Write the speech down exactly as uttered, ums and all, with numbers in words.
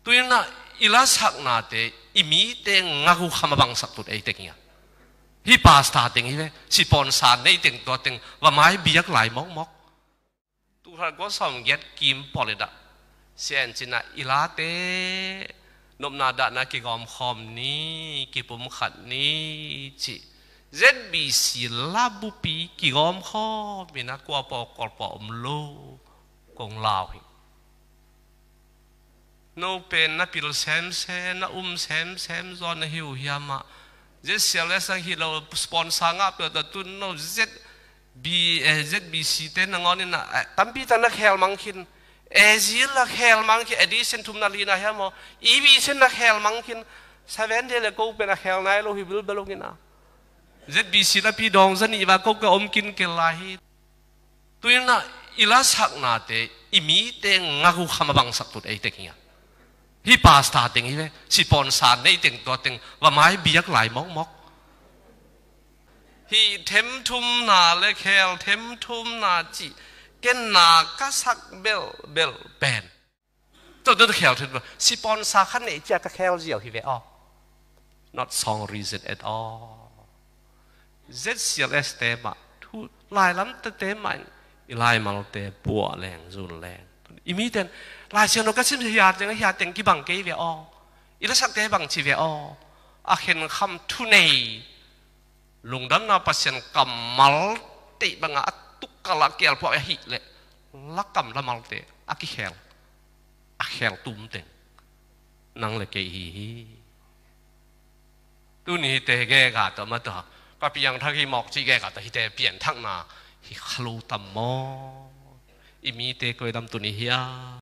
Tuinah i lasaknate i mite ngak uh kham a bangsak tut ei teng hi a. Hi pasta teng hi ve, sipawnsa nei teng tua teng va mai biak lai mawkmawk. Tuha kua sawm giat kim pawlida sian cinah i late nopna dahna kigawm khawm ni, kipum khat ni cih Z B C labupi kigawm khawm inah kua pawkawl paw om lo kong lau hi. No pen na pil semsem, na um semsem zaw na hi uh hiam ah? Z C L S ang hi lo, sponsor ngah peuh ta tun no Z B, eh, Z B C te nangawn in ah, eh, tampi tak na khel mang khin. A Z la khel mang khin, edition thum na lina hiam aw? E B C na khel mang khin. Seven Day le ko pen a khel nai lo hi bilbel ung in ah. Z B C lapi dawng za nih va ko ka om kin kel lai hi. Tuinah i lasaknate i mite ngak uh kham a bangsak tut ei teng hi a. Hi pasta teng hi ve, sipawnsa nei teng tua teng va mai biak lai mawkmawk. Hi themthumna le khel themthumna cih ken na ka sak belbel pen. Tua tua khel thut ba, sipawnsa kha nei cia ka khel ziau hi ve aw. Not strong reason at all. Z C L S te mah, thu lailam tete mah in i laimalte buah leng, zun leng. I miten Lai Siangtho ka sim hia teng, hia teng kibang kei ve aw. I lasakte bang ci ve aw. A khenkham thunei, lungdamna Pasian kammal teih banga a tukkal a kialphuak ahih leh lakam lamalte a kikhel, a khel tum teng nang le kei hi hi. Tuni hite gega tawh ma tawh ka piangthak hi mawk cih gega tawh hite pianthakna hi kha lo tam maw? I mite koi lam tuni hi a.